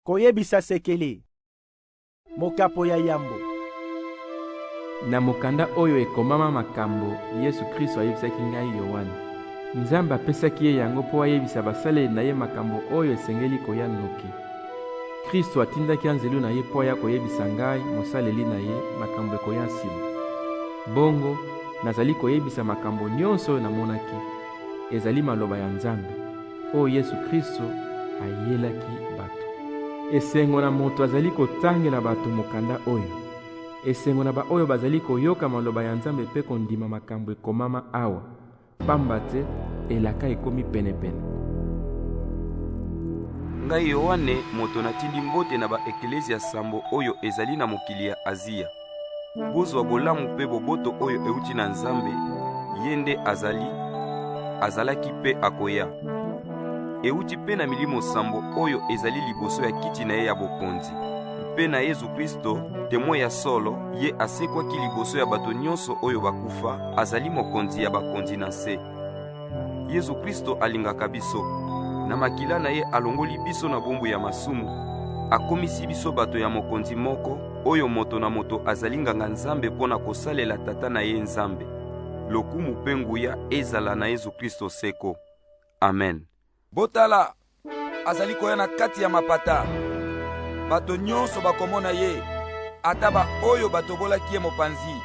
Koyebisa sekele. Mokapo ya yambo. Na mokanda oyo ekomama makambo Yesu Kristo ayebisaki ngai Yoane. Nzambe apesaki ye yango mpo ayebisa basaleli na ye makambo oyo esengeli koya noki. Kristo atindaki anzelu na ye mpo aya koyebisa ngai, mosaleli na ye, makambo ekoya nsima. Bongo, nazali koyebisa makambo nyonso oyo namonaki. Ezali maloba ya Nzambe, oyo Yesu Kristo ayelaki bato. Esengo na moto azali kotangela bato mokanda oyo. Esengo na baoyo bazali koyoka maloba ya Nzambe mpe kondima makambo ekomama awa, pamba te elaka ekomi penepene. Ngai Yoane moto natindi mbote na ba-eklezia sambo oyo ezali na mokili ya Azia. Bozwa bolamu mpe boboto oyo euti na Nzambe, ye nde azali, azalaki mpe akoya. Euti mpe na milimo sambo oyo ezali liboso ya kiti na ye ya bokonzi, mpe na Yezu Kristo, temwe ya solo, ye asekwaki liboso ya bato nyonso oyo bakufa, azali mokonzi ya bakonzi na nse. Yezu Kristo alingaka biso. Na makila na ye alongoli biso na bombu ya masumu, akomisi biso bato ya mokonzi moko, oyo moto na moto azali nganga-Nzambe mpo na kosalela Tata na ye Nzambe. Lokumu mpe nguya ezala na Yezu Kristo seko. Amen. Botala, azali koya na kati ya mapata. Bato nyonso bakomona ye, ata baoyo batobolaki ye mopanzi.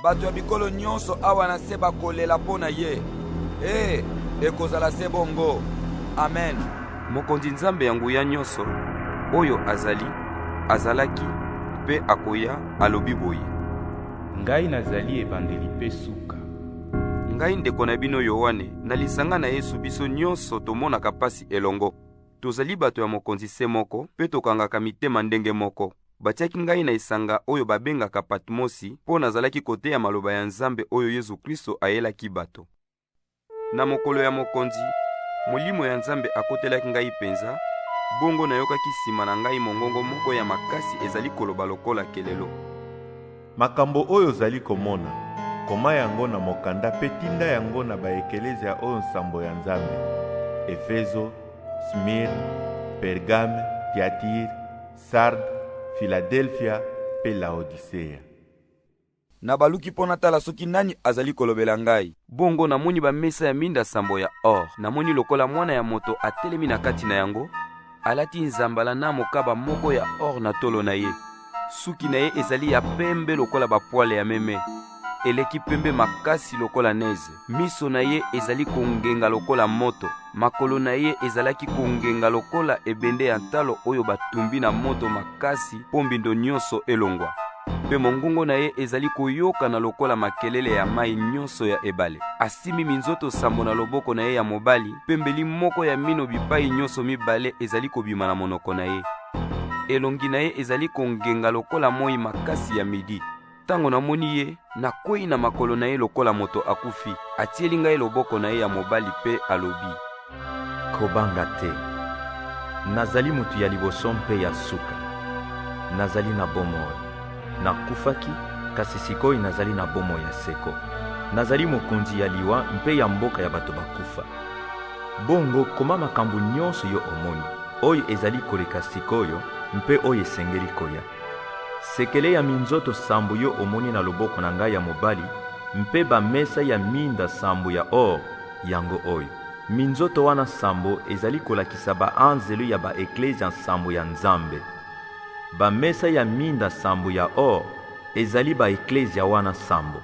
Bato ya bikolo nyonso awa na se bakolela mpo na ye. Ee, ekozala se bongo. Amen. Mokonzi Nzambe ya nguya nyonso, oyo azali, azalaki, mpe akoya, alobi boye. Ngai nazali ebandeli mpe suka. Ngai ndeko na bino Yoane, na lisanga na Yesu biso nyonso tomonaka pasi elongo. Tozali bato ya Mokonzi se moko mpe tokangaka mitema ndenge moko. Batiaki ngai na esanga oyo babengaka Patmosi mpo nazalaki koteya maloba ya Nzambe oyo Yesu Kristo ayelaki bato. Na mokolo ya Mokonzi, Molimo ya Nzambe akotelaki ngai penza, bongo nayokaki sima na ngai mongongo moko ya makasi ezali koloba lokola kelelo. Makambo oyo ozali komona, koma yango na mokanda mpe tinda yango na ba-ekelezia oyo nsambo ya Nzambe, Efezo, Smirne, Pergame, Tiatire, Sarde, Filadelfia mpe Laodisea. Nabaluki mpo natala soki nani azali kolobela ngai. Bongo namoni bamesa ya minda sambo ya or. Namoni lokola mwana ya moto atelemi na kati na yango, alati nzambala na mokaba moko ya or na tolo na ye. Suki na ye ezali ya pembe lokola bapwale ya meme, eleki pembe makasi lokola neige. Miso na ye ezali kongenga lokola moto, makolo na ye ezalaki kongenga lokola ebende ya ntalo oyo batumbi na moto makasi mpo mbindo nyonso elongwa. Mpe mongongo na ye ezali koyokana lokola makelele ya mai nyonso ya ebale. Asimbi minzoto sambo na loboko na ye ya mobali, mpe mbeli moko ya mino bipai nyonso mibale ezali kobima na monoko na ye. Elongi na ye ezali kongenga lokola moi makasi ya midi. Tango namoni ye, nakwei na makolo na ye lokola moto akufi. Atieli ngai loboko na ye ya mobali mpe alobi. Kobanga te. Nazali moto ya liboso mpe ya suka. Nazali na bomoi. Nakufaki, kasi sikoyo nazali na bomoi ya seko. Nazali mokonzi ya liwa mpe ya mboka ya bato bakufa. Bongo koma makambo nyonso yo omoni, oyo ezali koleka sikoyo mpe oyo esengeli koya. Sekele ya minzoto sambo yo omoni na loboko na ngai ya mobali mpe bamesa ya minda sambo ya or, yango oyo. Minzoto wana sambo ezali kolakisa ba-anzelu ya ba-eklezia nsambo ya Nzambe. Bamesa ya minda sambo ya or ezali ba-eklezia wana sambo.